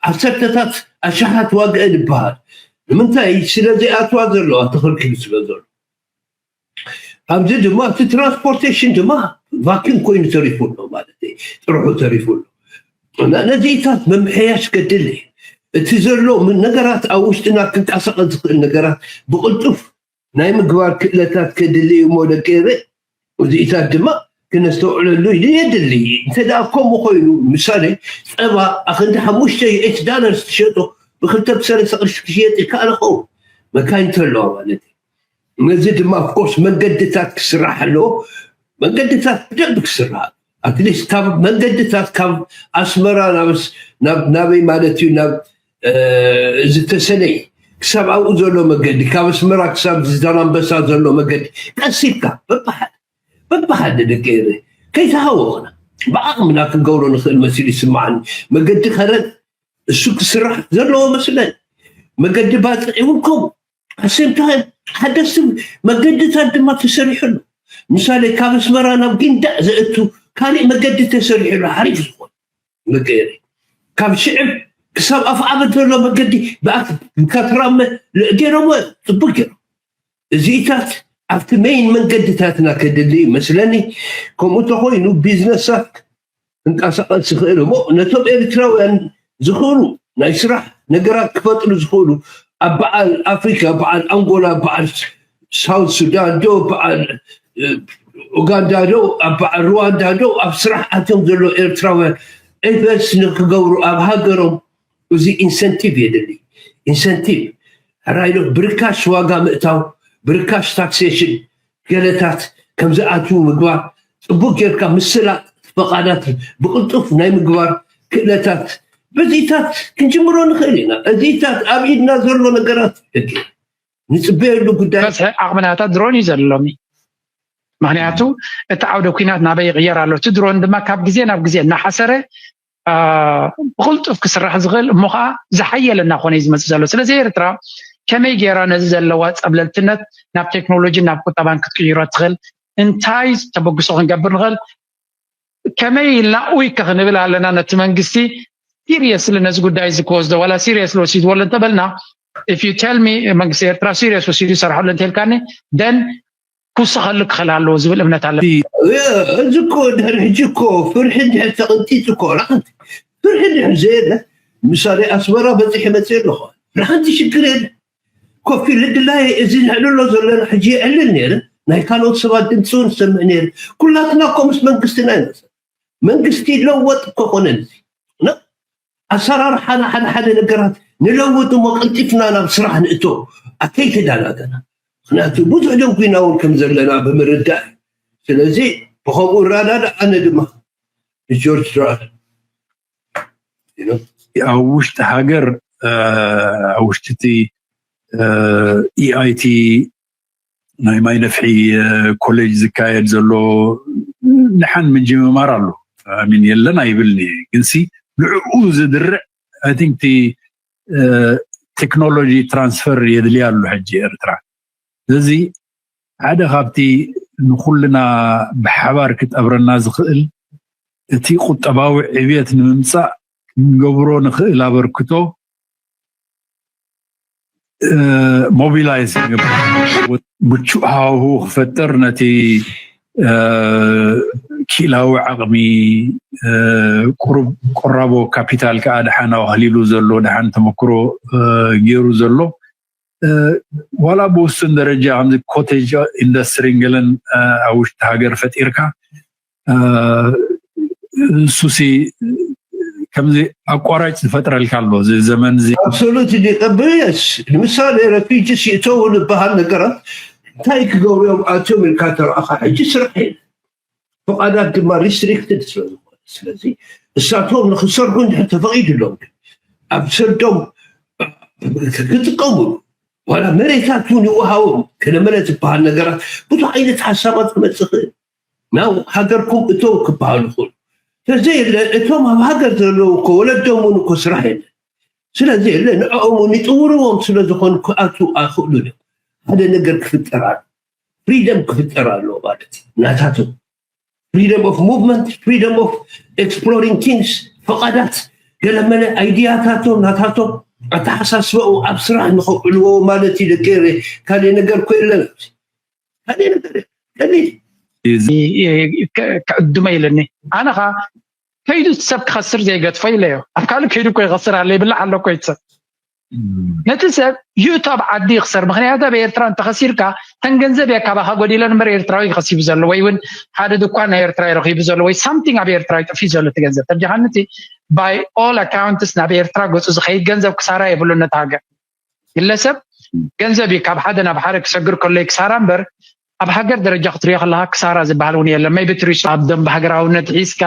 ዓሰርተታት ኣሽሓት ዋግአን ይበሃል። ንምንታይ? ስለ ዘይኣትዋ ዘለዋ ተኸልኪሉ ስለ ዘሎ። ኣብዚ ድማ እቲ ትራንስፖርቴሽን ድማ ቫኪም ኮይኑ ተሪፉ ኣሎ ማለት እዩ። ጥርሑ ተሪፉ ኣሎ። እና ነዚታት ምምሕያሽ ከድሊ እቲ ዘሎ ምን ነገራት ኣብ ውሽጥና ክንቀሳቐስ ዝኽእል ነገራት ብቕልጡፍ ናይ ምግባር ክእለታት ከድሊ እዩ እሞ ደቂ ኤረ እዚኢታት ድማ ክነስተውዕለሉ ኢሉ የድሊ። እንተ ደኣ ከምኡ ኮይኑ ምሳሌ ጸባ ኣኽንዲ ሓሙሽተ ዩ ኤች ዳለርስ ትሸጦ ብክልተ ብሰለስተ ቅርሺ ክሽየጥ ይከኣል ኸውን መካይን ተለዋ ማለት እዩ። ነዚ ድማ ኦፍኮርስ መንገድታት ክስራሕ ኣለዎ። መንገድታት ብደንብ ክስራሕ ኣትሊስት ካብ መንገድታት ካብ ኣስመራ ናበይ ማለት እዩ ናብ እዚ ተሰነይ ክሳብ ኣብኡ ዘሎ መገዲ ካብ ኣስመራ ክሳብ ዛላምበሳ ዘሎ መገዲ ቀስ ኢልካ በብሓደ በብሓደ ደቂ ኤረ ከይተሃወኽና ብዓቕምና ክንገብሮ ንኽእል መሲሉ ይስምዓኒ። መገዲ ከረን እሱ ክስራሕ ዘለዎ መስለኒ። መገዲ ባፅዕ እውን ከምኡ ኣሴምታ ሓደስቲ መገድታት ድማ ተሰሪሑ ኣሎ። ምሳሌ ካብ ኣስመራ ናብ ጊንዳዕ ዘእቱ ካሊእ መገዲ ተሰሪሑ ኣሎ። ሓሪፍ ዝኾነ መቀየሪ ካብ ሽዕብ ክሳብ ኣፍዓበት ዘሎ መገዲ ብካትራመ ገይሮሞ ፅቡቅ ገይሮም። እዚኢታት ኣብቲ ሜይን መንገድታትና ከድሊ ይመስለኒ። ከምኡ ተኮይኑ ቢዝነሳት ክንቀሳቀስ ዝኽእል እሞ ነቶም ኤርትራውያን ዝኽእሉ ናይ ስራሕ ነገራት ክፈጥሩ ዝኽእሉ ኣብ በዓል ኣፍሪካ በዓል ኣንጎላ በዓል ሳውት ሱዳን ዶ በዓል ኡጋንዳ ዶ ኣብ በዓል ሩዋንዳ ዶ ኣብ ስራሕ ኣትዮም ዘሎ ኤርትራውያን ኢንቨስት ንክገብሩ ኣብ ሃገሮም እዚ ኢንሰንቲቭ የድሊ። ኢንሰንቲቭ ሕራይ ዶ ብርካሽ ዋጋ ምእታው ብርካሽ ታክሴሽን ገለታት ከምዝኣትዉ ምግባር፣ ጽቡቕ ጌርካ ምስላጥ ፈቓዳት ብቕልጡፍ ናይ ምግባር ክእለታት፣ በዚታት ክንጅምሮ ንኽእል ኢና። እዚታት ኣብ ኢድና ዘሎ ነገራት ሕጂ ንጽበየሉ ጉዳይ። በዝሒ ዓቕምናታት ድሮን እዩ ዘሎ ሎሚ። ምኽንያቱ እቲ ዓውደ ኲናት ናበይ ይቕየር ኣሎ። እቲ ድሮን ድማ ካብ ግዜ ናብ ግዜ እናሓሰረ ብቕልጡፍ ክስራሕ ዝኽእል እሞ ከዓ ዝሓየለ እናኾነ እዩ ዝመፅእ ዘሎ። ስለዚ ኤርትራ ከመይ ገይራ ነዚ ዘለዋ ፀብለልትነት ናብ ቴክኖሎጂን ናብ ቁጠባን ክትቅይሮ ትኽእል? እንታይ ተበግሶ ክንገብር ንኽእል? ከመይ ኢልና ኡይ ከ ክንብል ኣለና ነቲ መንግስቲ ሲሪየስሊ ነዚ ጉዳይ እዚ ክወስዶ ዋላ ሲሪየስሊ ወሲድዎ ኣሎ እንተበልና if you tell me መንግስቲ ኤርትራ ሲሪየስ ወሲዱ ይሰርሐሉ እንተልካኒ then ክውሰኸሉ ክኽእል ኣለዎ ዝብል እምነት ኣለ። እዚ እኮ ድሕሪ ሕጂ እኮ ፍርሒ እንድሕር ተቐንጢጡ እኮ ርሓንቲ ፍርሒ እንድሕር ዘየለ ምሳሌ ኣስመራ በፂሐ መፅእ ኣለኹ ርሓንቲ ሽግር የለ ኮፊ ልድላይ እዚ ንዕልሎ ዘለና ሕጂ የዕልል ነይረ ናይ ካልኦት ሰባት ድምፂ እውን ዝሰምዕ ነይረ ኩላትና እኮ ምስ መንግስትና ይመፅእ መንግስቲ ይለወጥ እኮ ኮነን እዚ ኣሰራርሓና ሓደ ሓደ ነገራት ንለውጥ እሞ ቀልጢፍና ናብ ስራሕ ንእቶ ኣከይተዳናገና ምክንያቱ ብዙሕ ደንጉና እውን ከም ዘለና ብምርዳእ ስለዚ ብኸምኡ እራዳዳ ኣነ ድማ ንጆርጅ ድራር ኣብ ውሽጢ ሃገር ኣብ ውሽጢ እቲ ኢኣይቲ ናይ ማይ ነፍሒ ኮሌጅ ዝካየድ ዘሎ ንሓን ምጅምማር ኣሎ ሚን የለን ኣይብልኒ ግንሲ ብዕኡ ዝድርዕ I think ቲ ቴክኖሎጂ ትራንስፈር የድልያ ኣሎ ሕጂ ኤርትራ። ስለዚ ሓደ ካብቲ ንኩልና ብሓባር ክጠብረና ዝኽእል እቲ ቁጠባዊ ዕብየት ንምምፃእ ክንገብሮ ንኽእል ኣበርክቶ ሞቢላይዝ ምቹእ ሃዋሁ ክፈጥር ነቲ ክኢላዊ ዓቕሚ ቁሩብ ቁራቦ ካፒታል ከዓ ደሓን ኣዋህሊሉ ዘሎ ደሓን ተመክሮ ገይሩ ዘሎ ዋላ ብውሱን ደረጃ ከምዚ ኮቴጅ ኢንዱስትሪ ገለን ኣብ ውሽጢ ሃገር ፈጢርካ እሱሲ ከምዚ ኣቋራጭ ዝፈጥረልካ ኣሎ እዚ ዘመን እዚ absolutely ቀብልስ ንምሳሌ ረፊጂ ሲእተው ዝበሃል ነገራት እንታይ ክገብሩ እዮም ኣትዮም ኢልካ ተረኣኻ ሕጂ ስራሕ ፍቓዳት ድማ ሪስትሪክትድ ስለዝኾነ ስለዚ እሳቶም ንክሰርሑ እንድሕር ተፈቒድሎም ኣብ ሰዶም ክጥቀሙሉ ዋላ መሬታት እውን ይወሃቦም ገለመለ ዝበሃል ነገራት ብዙሕ ዓይነት ሓሳባት ክመፅእ ክእል ናብ ሃገርኩም እተው ክበሃሉ ይኽእሉ ስለዘየለ እቶም ኣብ ሃገር ዘለዉ እኮ ወለዶም እውን እኮ ስራሕ የለን ስለዘየለ ንዕኦም እውን ይጥውርዎም ስለዝኾኑ ክኣትዉ ኣይኽእሉን እዮም ሓደ ነገር ክፍጠር ኣሎ ፍሪደም ክፍጠር ኣለዎ ማለት እዩ ናታቶም freedom of movement freedom of exploring things ፈቓዳት ገለመለ ኣይድያታቶም ናታቶም ኣተሓሳስበኡ ኣብ ስራሕ ንኸውዕልዎ ማለት እዩ ደቂ ካልእ ነገር ኮ የለን ካልእ ነገር ቀሊል ክዕድመ ኢለኒ ኣነ ኸ ከይዱ ሰብ ክኸስር ዘይገድፎ ኢለዮ ኣብ ካልእ ከይዱ እኮ ይኸስር ኣሎ ይብላዕ ኣሎ እኮ ይትሰብ ነቲ ሰብ ይእቶ ኣብ ዓዲ ይኽሰር ምክንያቱ ኣብ ኤርትራ እንተኸሲርካ ተን ገንዘብ እያ ካባኻ ጎዲለን እምበር ኤርትራዊ ከሲቡ ዘሎ ወይ እውን ሓደ ድኳን ናይ ኤርትራ ረኺቡ ዘሎ ወይ ሳምቲንግ ኣብ ኤርትራ ይጠፊ ዘሎ እቲ ገንዘብ ተብጃኻን እቲ by all accounts ናብ ኤርትራ ገፁ ዝኸይድ ገንዘብ ክሳራ የብሉ ነቲ ሃገር ግለሰብ ገንዘብ እዩ ካብ ሓደ ናብ ሓደ ክሰግር ከሎ ክሳራ እምበር ኣብ ሃገር ደረጃ ክትሪኦ ከለካ ክሳራ ዝበሃል እውን የለን maybe ትሪሱ ኣብ ደንብ ሃገራውነት ሒዝካ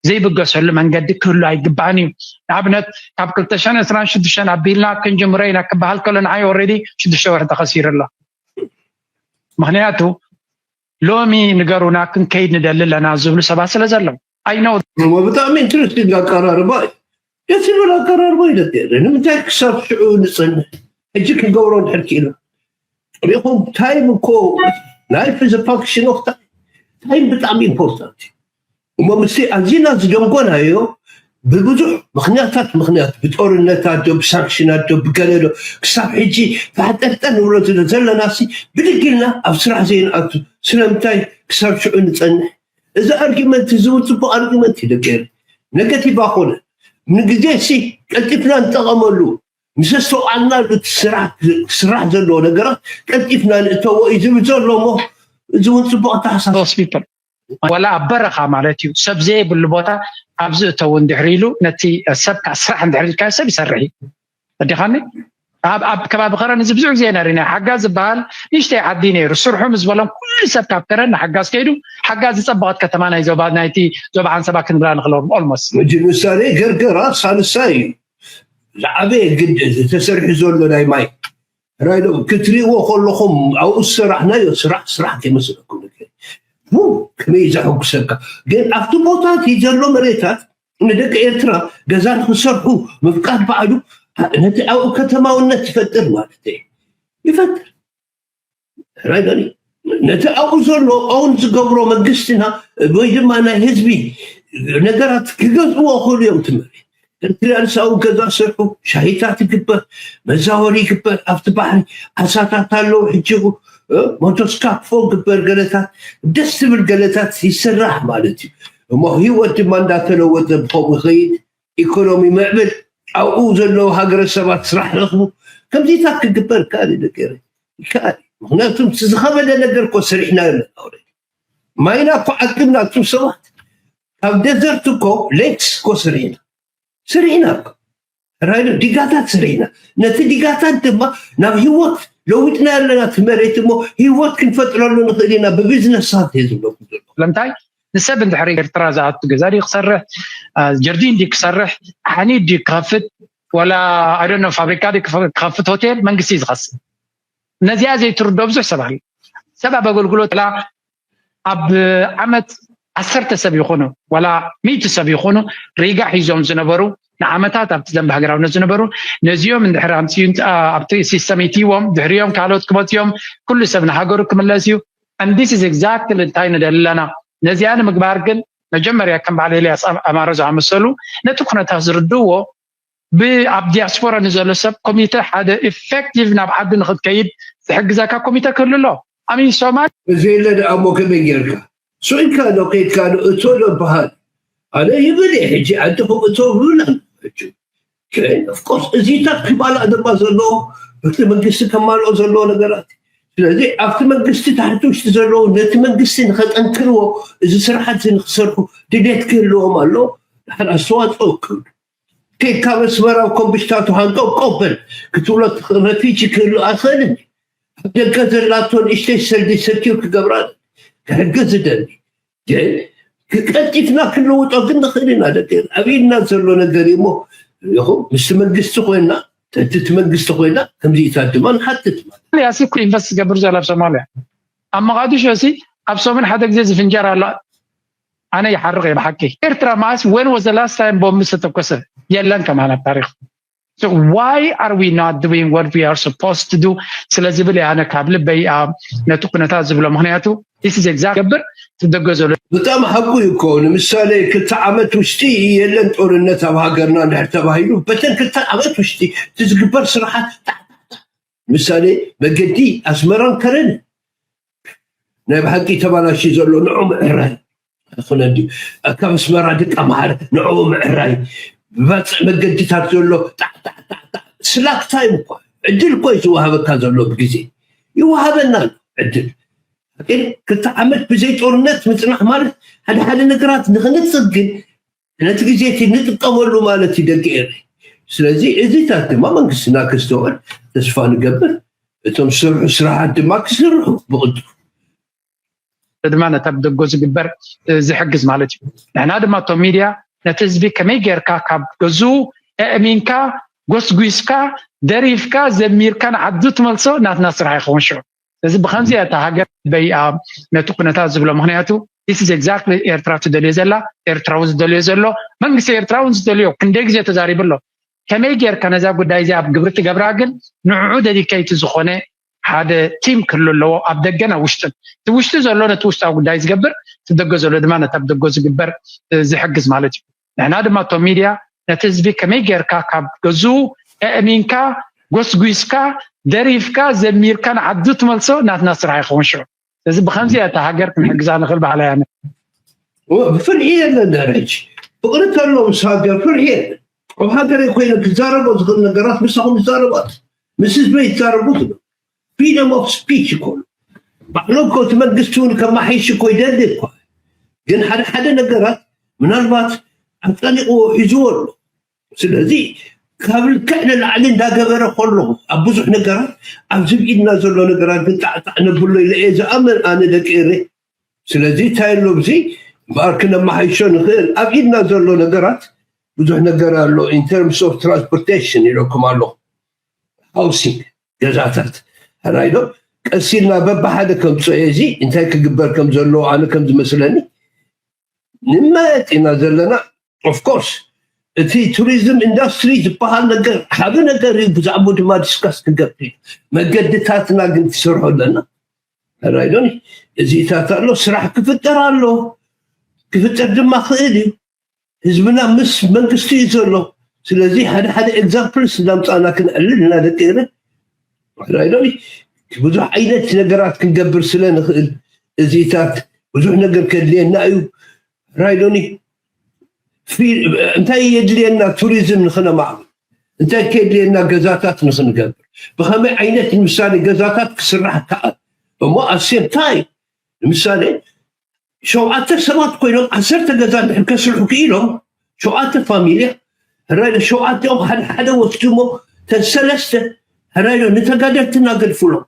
ዘይብገሰሉ መንገዲ ክህሉ ኣይግባእን እዩ ንኣብነት ካብ ክልተ ሽሕን ዕስራን ሽዱሽተን ኣቢልና ክንጅምሮ ኢና ክበሃል ከሎ ንዓይ already ሽዱሽተ ወርሒ ተኸሲሩ ኣሎ ምክንያቱ ሎሚ ንገሩና ክንከይድ ንደሊ ኣለና ዝብሉ ሰባት ስለ ዘለዉ I know እሞ ብጣዕሚ ኢንትረስቲንግ ኣቀራርባ እዩ ደስ ይብል ኣቀራርባ እዩ ደስ ይብል ንምንታይ ክሳብ ሽዑ ንፅንሕ ሕጂ ክንገብሮ እንድሕር ክኢልና ሪኹም ታይም እኮ life is a function of time ታይም ብጣዕሚ ኢምፖርታንት እዩ እሞ ምስቲ ኣዚና ዝደንጎናዮ ብብዙሕ ምክንያታት ምክንያት ብጦርነታት ዶ ብሳንክሽናት ዶ ብገለ ዶ ክሳብ ሕጂ ፋሕጠርጠር ንብሎ ዝለ ዘለና ሲ ብድግ ኢልና ኣብ ስራሕ ዘይንኣቱ ስለምንታይ ክሳብ ሽዑ ንፀንሕ እዚ ኣርጊመንት እዚ እውን ፅቡቅ ኣርጊመንት እዩ ደቂ ኤረ ነገቲቭ ኣኮነ ንግዜ ሲ ቀልጢፍና ንጠቐመሉ ምስ ኣስተውዓልናሉ ስራሕ ዘለዎ ነገራት ቀልጢፍና ንእተዎ እዩ ዝብል ዘሎ እሞ እዚ እውን ፅቡቅ ኣተሓሳስባ those people ዋላ ኣብ በረኻ ማለት እዩ ሰብ ዘይብሉ ቦታ ኣብዚ እተው እንድሕር ኢሉ ነቲ ሰብካ ስራሕ እንድሕር ኢልካዮ ሰብ ይሰርሕ እዩ ኣዲኻኒ ኣብ ኣብ ከባቢ ከረን እዚ ብዙሕ ግዜ ኢና ርኢና ሓጋዝ ዝበሃል ንእሽተይ ዓዲ ነይሩ ስርሑ ምስ በሎም ኩሉ ሰብ ካብ ከረን ንሓጋዝ ከይዱ ሓጋዝ ዝፀበቐት ከተማ ናይ ዞባ ናይቲ ዞባ ዓንሰባ ክንብላ ንኽእል almost ሕጂ ምሳሌ ገርገራ ሳልሳይ እዩ ዝዓበየ ግድብ ተሰሪሑ ዘሎ ናይ ማይ ራይሎም ክትሪእዎ ከለኹም ኣብኡ ዝሰራሕናዮ ስራሕ ስራሕ ከይመስለኩም ከመይ ዘሐጉሰካ ግን ኣብቲ ቦታ እቲ ዘሎ መሬታት ንደቂ ኤርትራ ገዛ ንክሰርሑ ምፍቃድ ባዕሉ ነቲ ኣብኡ ከተማውነት ይፈጥር ማለት እዩ ይፈጥር ራይሎም ነቲ ኣብኡ ዘሎ ኦውን ዝገብሮ መንግስትና ወይ ድማ ናይ ህዝቢ ነገራት ክገዝእዎ ክእሉ እዮም ትምህርቲ ኤርትራ ንሳኡ ገዛ ስርሑ ሻሂታት ይግበር መዛወሪ ይግበር ኣብቲ ባሕሪ ዓሳታት ኣለዉ ሕጂ ሞቶስካፎ ግበር ገለታት ደስ ትብል ገለታት ይስራሕ ማለት እዩ እሞ ህይወት ድማ እንዳተለወጠ ብከምኡ ይኸይድ ኢኮኖሚ ምዕብል ኣብኡ ዘለዉ ሃገረሰባት ስራሕ ረኽቡ ከምዚታት ክግበር ይከኣል እዩ ደቂ ይከኣል ምክንያቱ ዝኸበደ ነገር እኮ ሰሪሕና ኣለና ማይና እኮ ዓቅብና እቱም ሰባት ካብ ደዘርት እኮ ሌክስ እኮ ሰሪሕና ሰሪሕና እኮ ራይዶ ዲጋታት ሰሪሕና ነቲ ዲጋታት ድማ ናብ ህይወት ለዊጥና ኣለና እቲ መሬት እሞ ህይወት ክንፈጥረሉ ንኽእል ኢና ብቢዝነስታት እየ ዝብለኩም ዘሎ ስለምንታይ ንሰብ እንድሕር ኤርትራ ዝኣቱ ገዛ ድዩ ክሰርሕ ጀርዲን ድዩ ክሰርሕ ሓኒት ድዩ ክኸፍት ወላ ኣደኖ ፋብሪካ ድዩ ክኸፍት ሆቴል መንግስቲ እዩ ዝኸስብ ነዚኣ ዘይትርዶ ብዙሕ ሰብ ኣሎ ሰብ ኣብ ኣገልግሎት ላ ኣብ ዓመት ዓሰርተ ሰብ ይኹኑ ዋላ ሚእቲ ሰብ ይኹኑ ሪጋ ሒዞም ዝነበሩ ንዓመታት ኣብቲ ደንብ ሃገራውነት ዝነበሩ ነዚኦም እንድሕር ኣምፅኡ ኣብቲ ሲስተም ይትይዎም ድሕሪኦም ካልኦት ክመፅኦም ኩሉ ሰብ ንሃገሩ ክምለስ እዩ። And this is exactly እንታይ ንደሊ ኣለና። ነዚኣ ንምግባር ግን መጀመርያ ከም በዓል ኤልያስ ኣማሮ ዝኣመሰሉ ነቲ ኩነታት ዝርድእዎ ብኣብ ዲያስፖራ ንዘሎ ሰብ ኮሚተ ሓደ ኢፌክቲቭ ናብ ዓዲ ንክትከይድ ዝሕግዘካ ኮሚተ ክህሉ ኣሎ። ኣሚን ሶማል እዚ የለ ደኣ እሞ ከመይ ጌርካ ስኢልካ ዶ ከይድካ ዶ እቶ ዶ በሃል ኣነ ይብል እየ ሕጂ ዓድኹም እቶ ብብላ ሕጂ ኦፍኮርስ እዚታት ክማልኣ ድማ ዘለዎ በቲ መንግስቲ ከማልኦ ዘለዎ ነገራት ስለዚ ኣብቲ መንግስቲ ታሕቲ ውሽጢ ዘለዉ ነቲ መንግስቲ ንኸጠንክርዎ እዚ ስርሓት እዚ ንክሰርሑ ድሌት ክህልዎም ኣሎ ድሓን ኣስተዋፅኦ ክህሉ ከይካ መስመራዊ ኮምብሽታቱ ሃንቀው ቀበል ክትብሎ ትኽእል ረፊጂ ክህሉ ኣይኽእልን ኣብ ደገ ዘላቶ ንእሽተይ ሰልዲ ሰኪር ክገብራ ክሕግዝ ዝደሊ ግን ክቀልጢፍና ክንልውጦ ግን ንኽእል ኢና ደቂ ኣብ ኢድና ዘሎ ነገር እሞ ይኹ ምስ መንግስቲ ኮይና ተትቲ መንግስቲ ኮይና ከምዚኢታት ድማ ንሓትት ማለት ያሲ ኩ ኢንቨስት ዝገብር ዘሎ ኣብ ሶማሊያ ኣብ መቃዲሾ ሲ ኣብ ሰሙን ሓደ ግዜ ዝፍንጀር ኣሎ ኣነ ይሓርቕ እየ ብሓቂ ኤርትራ ማስ when was the last time ቦምብ ዝተተኮሰ የለን ከማን ኣብ ታሪኽ So why are we not doing what we are supposed to do? ስለዚ ብል ኣነ ካብ ልበይ ነቲ ኩነታት ዝብሎ ምክንያቱ this is exactly ገብር ትደገ ዘሎ ብጣዕሚ ሓቁ እዩ እኮ ንምሳሌ ክልተ ዓመት ውሽጢ የለን ጦርነት ኣብ ሃገርና እንድሕር ተባሂሉ በተን ክልተ ዓመት ውሽጢ እቲ ዝግበር ስራሓት ምሳሌ መገዲ ኣስመራን ከረን ናይ ብሓቂ ተባላሽ ዘሎ ንዑ ምዕራይ ኣይኮነ ድዩ ካብ ኣስመራ ደቂ ኣምሓረ ንዕኡ ምዕራይ ብባፅዕ መገድታት ዘሎ ጣዕጣዕጣዕጣዕ ስላክ ታይም እኳ ዕድል እኮ እዩ ዝወሃበካ ዘሎ ብግዜ ይወሃበና ኣሎ ዕድል ግን ክልተ ዓመት ብዘይ ጦርነት ምፅናሕ ማለት ሓደ ሓደ ነገራት ንክንፅግ ግን ነቲ ግዜ እቲ ንጥቀመሉ ማለት እዩ ደቂ ኤረ ስለዚ እዚታት ድማ መንግስትና ክስተውዕል ተስፋ ንገብር እቶም ዝሰርሑ ስራሓት ድማ ክስርሑ ብቕልጡፍ ድማ ነታ ብደጎ ዝግበር ዝሕግዝ ማለት እዩ። ንሕና ድማ እቶም ሚድያ ነቲ ህዝቢ ከመይ ጌርካ ካብ ገዝኡ ኣእሚንካ ጎስጒስካ ደሪፍካ ዘሚርካ ንዓዱ ትመልሶ ናትና ስራሕ ይኸውን ሽዑ። ስለዚ ብከምዚ እያ እታ ሃገር በይኣ ነቲ ኩነታት ዝብሎ ምክንያቱ this is exactly ኤርትራ ትደልዮ ዘላ ኤርትራ እውን ዝደልዮ ዘሎ መንግስቲ ኤርትራ እውን ዝደልዮ ክንደይ ግዜ ተዛሪቡ ኣሎ። ከመይ ጌርካ ነዛ ጉዳይ እዚኣ ኣብ ግብሪ ትገብራ ግን ንዕዑ ደዲከይቲ ዝኾነ ሓደ ቲም ክህሉ ኣለዎ ኣብ ደገን ኣብ ውሽጥን እቲ ውሽጢ ዘሎ ነቲ ውሽጣዊ ጉዳይ ዝገብር እቲ ደገ ዘሎ ድማ ነቲ ኣብ ደገ ዝግበር ዝሕግዝ ማለት እዩ ንሕና ድማ እቶም ሚድያ ነቲ ህዝቢ ከመይ ጌርካ ካብ ገዝኡ ኣእሚንካ ጎስጒስካ ደሪፍካ ዘሚርካ ንዓዱ ትመልሶ ናትና ስራሕ ይኸውን ሽዑ ስለዚ ብከምዚ እያ እታ ሃገር ክንሕግዛ ንኽእል በሃላይ ኣነ ብፍርሒ የለን ደረጅ ፍቅሪ ከሎ ምስ ሃገር ፍርሒ የለን ኣብ ሃገረይ ኮይነ ክዛረቦ ዝኽእል ነገራት ምሳኹም ይዛረባት ምስ ህዝበይ ይዛረቡ ዝብል freedom of speech ይኮኑ ባዕሎም ኮ እቲ መንግስቲ እውን ከማሓይሽ እኮ ይደሊ እኳ ግን ሓደ ሓደ ነገራት ምናልባት ኣጠሊቕዎ ሒዝዎ ኣሎ ስለዚ ካብ ልክዕ ንላዕሊ እንዳገበረ ከሎ ኣብ ብዙሕ ነገራት ኣብዚ ብኢድና ዘሎ ነገራት ግን ጣዕጣዕ ነብሎ ኢለ እየ ዝኣምን ኣነ ደቂ ኤረ ስለዚ እንታይ ኣሎ እዚ እምበኣር ክነመሓይሾ ንኽእል ኣብ ኢድና ዘሎ ነገራት ብዙሕ ነገር ኣሎ in terms of transportation ኢለኩም ኣለኹ housing ገዛታት ሕራይ ዶ ቀስ ኢልና በብሓደ ከምፅኦ እዚ እንታይ ክግበር ከም ዘለዎ ኣነ ከም ዝመስለኒ ንመጥ ኢና ዘለና of course እቲ tourism industry ዝበሃል ነገር ዓቢ ነገር እዩ ብዛዕባኡ ድማ discuss ክንገብር እዩ መገድታትና ግን ትሰርሖ ኣለና ሕራይ ዶ እዚታት ኣሎ ስራሕ ክፍጠር ኣሎ ክፍጠር ድማ ክእል እዩ ህዝብና ምስ መንግስቲ እዩ ዘሎ ስለዚ ሓደ ሓደ examples እንዳምፃእና ክነዕልል ኢና ደቂ ኤረ ሕራይ ዶ ብዙሕ ዓይነት ነገራት ክንገብር ስለ ንኽእል እዚታት ብዙሕ ነገር ከድልየና እዩ ሕራይ ዶ እንታይ የድልየና tourism ንኽነማዕብል እንታይ ከድልየና ገዛታት ንኽንገብር ብኸመይ ዓይነት ንምሳሌ ገዛታት ክስራሕ ከኣል እሞ at same time ንምሳሌ ሸውዓተ ሰባት ኮይኖም ዓሰርተ ገዛ እንድሕር ከስርሑ ክኢሎም ሸውዓተ ፋሚልያ ሕራይ ዶ ሸውዓቲኦም ሓደ ሓደ ወስዱ እሞ ተን ሰለስተ ሕራይ ዶ ንተጋደልትና ገድፍሎም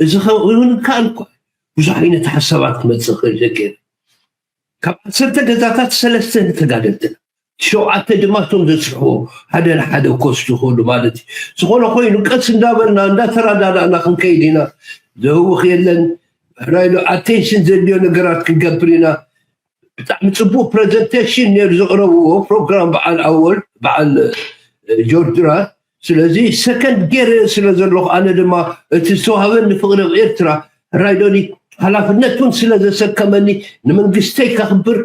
እዚ ከውን ከኣል እኳ ብዙሕ ዓይነት ሓሳባት ክመፅእ ክእል ደቂ ካብ ዓሰርተ ገዛታት ሰለስተ ንተጋደልትና ሸውዓተ ድማ እቶም ዘስርሕዎ ሓደ ንሓደ ክወስዱ ክእሉ ማለት እዩ ዝኾነ ኮይኑ ቀስ እንዳበልና እንዳተረዳዳእና ክንከይድ ኢና ዘህውኽ የለን ሕራይ ዶ attention ዘድልዮ ነገራት ክንገብር ኢና ብጣዕሚ ጽቡቅ ፕሬዘንቴሽን ነይሩ ዘቕረብዎ ፕሮግራም በዓል ኣወል በዓል ጆርጅ ድራር። ስለዚ ሰከንድ ገይረ ስለ ዘለኹ ኣነ ድማ እቲ ዝተዋህበኒ ፍቕሪ ኣብ ኤርትራ ራይዶኒ ሓላፍነት እውን ስለ ዘሰከመኒ ንመንግስተይ ከኽብር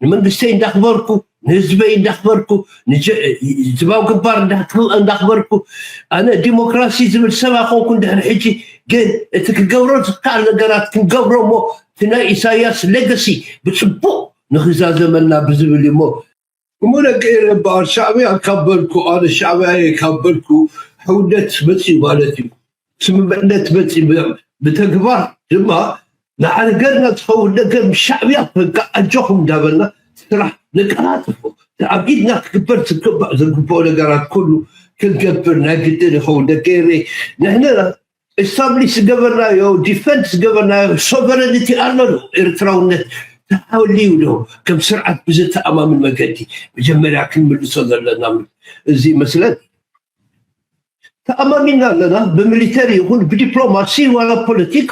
ንመንግስተይ እንዳኽበርኩ ንህዝበይ እንዳኽበርኩ ንህዝባዊ ግንባር እንዳኽበርኩ ኣነ ዲሞክራሲ ዝብል ሰብ ኣኾንኩ እንድሕር ሕጂ ግን እቲ ክገብሮ ዝከኣል ነገራት ክንገብሮ እሞ እቲ ናይ ኢሳያስ ሌጋሲ ብፅቡቕ ንክዛዘመልና ብዝብል እሞ እሞ ደቂ ኤረ በኣር ሻዕብያ ካብ በልኩ ኣነ ሻዕብያ እየ ካብ በልኩ ሕውነት መፅዩ ማለት እዩ። ስምምዕነት መፅዩ ብተግባር ድማ ንዓገርና ዝኸውን ነገር ምስ ሻዕብያ ኮንካ ኣጆኹም እንዳበልና ስራሕ ነቀላጥፎ ኣብ ኢድና ክግበር ዝግባእ ዝግብኦ ነገራት ኩሉ ክንገብር ናይ ግድን ይኸውን። ደቂ ኤረ ንሕና ኤስታብሊሽ ዝገበርናዮ ዲፈንድ ዝገበርናዮ ሶቨረኒቲ ኣሎ ዶ? ኤርትራውነት ተሃልዩ ዶ? ከም ስርዓት ብዘተኣማምን መገዲ መጀመርያ ክንምልሶ ዘለና እዚ ይመስለኒ። ተኣማሚና ኣለና ብሚሊተሪ ይኹን ብዲፕሎማሲ ዋላ ፖለቲካ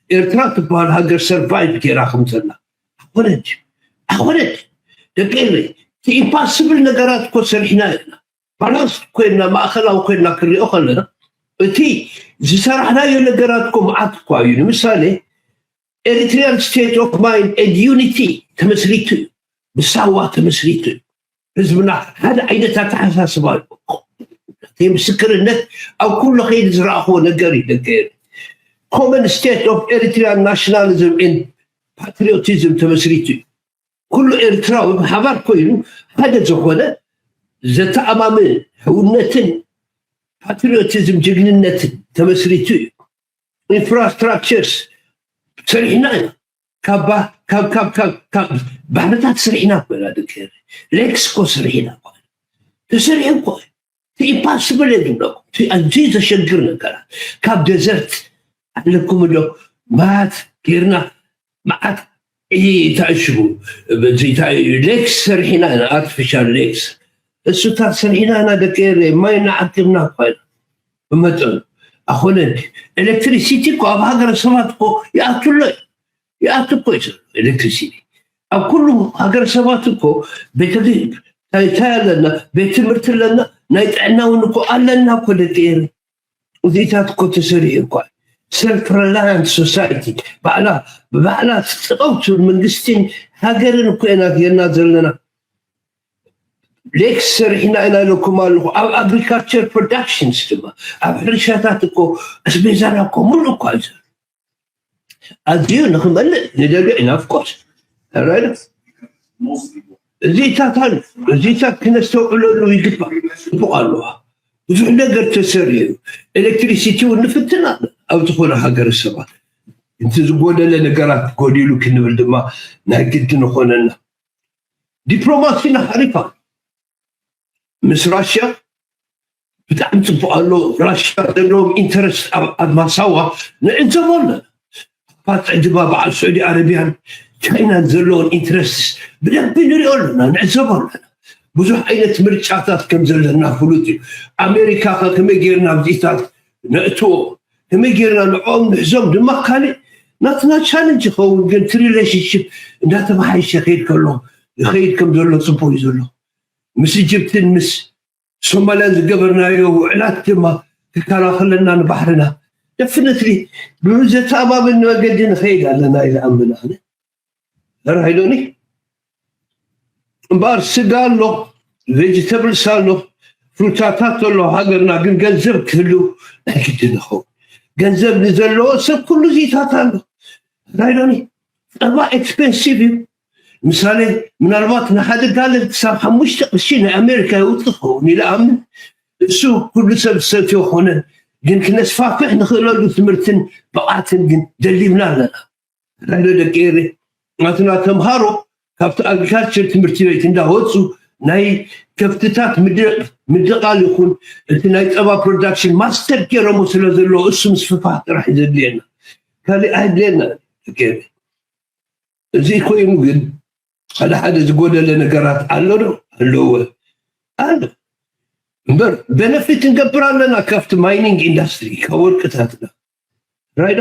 ኤርትራ ትበሃል ሃገር ሰርቫይቭ ገይራ ከም ዘላ ኣኾነት ኣኾነት ደቂ ኤረይ እቲ ኢምፓስብል ነገራት እኮ ሰሪሕና ኣለና ባላንስ ኮይንና ማእኸላዊ ኮይንና ክንሪኦ ከለና እቲ ዝሰራሕናዮ ነገራት እኮ መዓት እኳ እዩ ንምሳሌ Eritrean State of Mind and Unity ተመስሪቱ እዩ ብሳዋ ተመስሪቱ እዩ ህዝብና ሓደ ዓይነት ኣተሓሳስባ ኣለዎ ናይ ምስክርነት ኣብ ኩሉ ከይዲ ዝረኣኽዎ ነገር እዩ ደቂ Common State of Eritrean Nationalism and Patriotism ተመስሪቱ እዩ ኩሉ ኤርትራዊ ብሓባር ኮይኑ ሓደ ዝኾነ ዘተኣማምን ሕውነትን ፓትሪዮቲዝም ጅግንነትን ተመስሪቱ እዩ ኢንፍራስትራክቸርስ ሰሪሕና ኢና ካብ ባሕርታት ስርሕና ኮይና ደቂ ሌክስ ኮ ስርሕና ተሰሪሑ እኮ ኢምፓስብል እየ ዝብለኩም ኣዝዩ ዘሸግር ነገራት ካብ ደዘርት ኣለኩም ዶ ማት ጌርና መዓት እንታይ ሽሙ ሌክስ ሰሪሕና ኢና ኣርቲፊሻል ሌክስ እሱታት ሰሪሕና ኢና ደቂ ኤረ ማይ እናዓቅብና እኳ ኢና ብመጠኑ ኣኾነ ኤሌክትሪሲቲ እኮ ኣብ ሃገረ ሰባት እኮ ይኣትሎ ይኣቱ እኮ እዩ ኤሌክትሪሲቲ ኣብ ኩሉ ሃገረ ሰባት እኮ ቤተታይ ኣለና ቤት ትምህርቲ ኣለና ናይ ጥዕና እውን እኮ ኣለና እኮ ደቂ ኤረ እዚታት እኮ ተሰሪሑ እኳ ሰልፍ ሪላያንስ ሶሳይቲ ባዕላ ብባዕላ ትጠቀው ትብል መንግስትን ሃገርን እኮ ኢና ጌርና ዘለና ሌክስ ሰሪሕና ኢና ኢለኩም ኣለኹ ኣብ ኣግሪካልቸር ፕሮዳክሽንስ ድማ ኣብ ሕርሻታት እኮ ኣስቤዛና እኮ ሙሉእ እኳ እዩ ኣዝዩ ንክመልእ ንደልዮ ኢና ፍኮርስ እዚታት ኣሎ እዚታት ክነስተውዕለሉ ይግባእ ፅቡቅ ኣለዋ ብዙሕ ነገር ተሰሪሑ ኤሌክትሪሲቲ እውን ንፍትን ኣሎ ኣብ ዝኾነ ሃገረ ሰባት እቲ ዝጎደለ ነገራት ጎዲሉ ክንብል ድማ ናይ ግዲ ንኾነና ዲፕሎማሲና ሓሪፋ ምስ ራሽያ ብጣዕሚ ፅቡቅ ኣሎ ራሽያ ዘለዎም ኢንተረስት ኣብ ማሳዋ ንዕዘቦ ኣለና ባፅዕ ድማ በዓል ስዑዲ ኣረቢያን ቻይናን ዘለዎም ኢንትረስትስ ብደንቢ ንሪኦ ኣለና ንዕዘቦ ኣለና ብዙሕ ዓይነት ምርጫታት ከም ዘለና ፍሉጥ እዩ ኣሜሪካ ከ ከመይ ገይርና ኣብዚታት ነእትዎ ከመይ ገይርና ንዕኦም ንሕዞም ድማ ካሊእ ናትና ቻለንጅ ይኸውን ግን እቲ ሪሌሽንሽፕ እንዳተመሓየሸ ከይድ ከሎ ይኸይድ ከም ዘሎ ፅቡቅ እዩ ዘሎ ምስ ኢጅፕትን ምስ ሶማልያን ዝገበርናዮ ውዕላት ድማ ክከላኸለና ንባሕርና ደፍነት ብዘተኣማምን መገዲ ንኸይድ ኣለና ኢለ ኣምን ኣነ ተራሂዶኒ እምበኣር ስጋ ኣሎ ቬጅተብልስ ኣሎ ፍሩታታት ኣሎ ሃገርና ግን ገንዘብ ክህሉ ኣይግድን ይኸውን ገንዘብ ንዘለዎ ሰብ ኩሉ ዚታት ኣሎ ተራሂዶኒ ጸባ ኤክስፔንሲቭ እዩ ምሳሌ ምናልባት ንሓደ ጋለን ክሳብ ሓሙሽተ ቅርሺ ናይ ኣሜሪካ የውፅእ ክኸውን ኢለ ኣምን እሱ ኩሉ ሰብ ዝሰትዮ ኮነ ግን ክነስፋፍሕ ንኽእለሉ ትምህርትን ብቕዓትን ግን ደሊብና ኣለና ሓደ ደቂ ኤረ ናትና ተምሃሮ ካብቲ ኣግሪካልቸር ትምህርቲ ቤት እንዳወፁ ናይ ከፍትታት ምድቃል ይኹን እቲ ናይ ፀባ ፕሮዳክሽን ማስተር ገይሮሞ ስለ ዘለዎ እሱ ምስፍፋሕ ጥራሕ ዘድልየና ካሊእ ኣይድልየና ደቂ ኤረ እዚ ኮይኑ ግን ሓደ ሓደ ዝጎደለ ነገራት ኣሎ ዶ ኣለዎ ኣሎ እምበር ቤነፊት ንገብር ኣለና ካብቲ ማይኒንግ ኢንዳስትሪ ካብ ወርቅታትና ራይዶ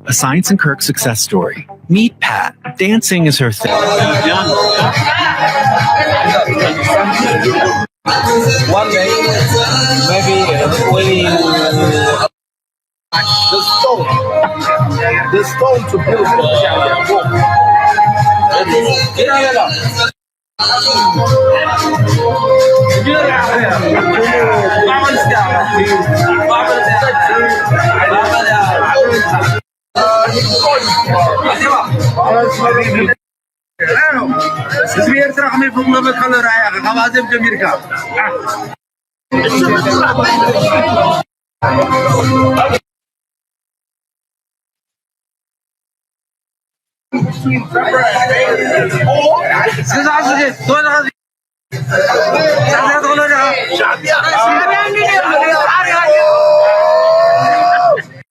A Science and Kirk success story. Meet Pat. Dancing is her thing. One day, maybe uh, twenty. The stone, the stone to build the chariot. Walk. That is it. Get it up. ህዝቢ ኤርትራ ከመይ ፍቕመመ ከሎ ረኣያ፣ ካብ ኣዜብ ጀሚርካ።